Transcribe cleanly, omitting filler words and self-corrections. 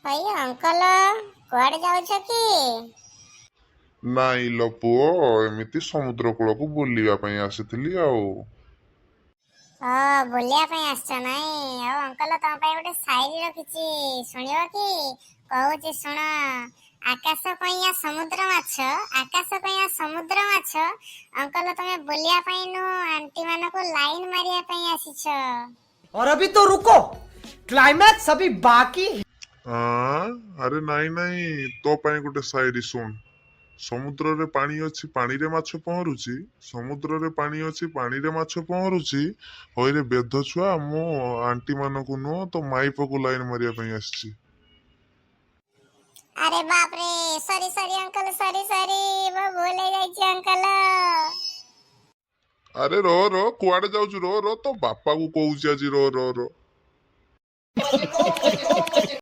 ହଇ ଅଙ୍କଲ, କୁଆଡେ ଯାଉଛ କି? ନାଇଁ ଲୋ ପୁଅ, ଏମିତି ସମୁଦ୍ର କୂଳକୁ ବୁଲିବା ପାଇଁ ଆସିଥିଲି ଆଉ। ହଁ, ବୁଲିବା ପାଇଁ ଆସିଛ ନାଇଁ? ଆଉ ଅଙ୍କଲ, ତମ ପାଇଁ ଗୋଟେ ସାଇରି ରଖିଛି, ଶୁଣିବ କି? କହୁଛି ଶୁଣ। ଆକାଶ କଇଁଆ ସମୁଦ୍ର ମାଛ, ଆକାଶ କଇଁଆ ସମୁଦ୍ର ମାଛ, ଅଙ୍କଲ ତମେ ବୁଲିବା ପାଇଁ ନୁହଁ, ଆଣ୍ଟି ମାନଙ୍କୁ ଲାଇନ ମାରିବା ପାଇଁ ଆସିଛ। और अभी तो रुको, क्लाइमैक्स अभी बाकी है। ଆଁ, ଆରେ ନାଇଁ ନାଇଁ, ତୋ ପାଇଁ ଗୋଟେ ସାଇରି ଶୁଣ। ସମୁଦ୍ରରେ ପାଣି ଅଛି, ପାଣିରେ ମାଛ ପହଁରୁଛି। ସମୁଦ୍ରରେ ପାଣି ଅଛି, ପାଣିରେ ମାଛ ପହଁରୁଛି। ହଇରେ ବେଧ ଛୁଆ, ମୁଁ ଆଣ୍ଟି ମାନଙ୍କୁ ନୁହଁ, ତୋ ମାଇପକୁ ଲାଇନ ମାରିବା ପାଇଁ ଆସିଛି। ଆରେ ବାପରେ, ସରି ସରି ଅଙ୍କଲ, ସରି ସରି, ମୁଁ ଭୁଲ ହେଇଯାଇଛି ଅଙ୍କଲ। ଆରେ ର ର, କୁଆଡେ ଯାଉଛୁ? ର ର, ତୋ ବାପାକୁ କହୁଛି ଆଜି, ର ର ର।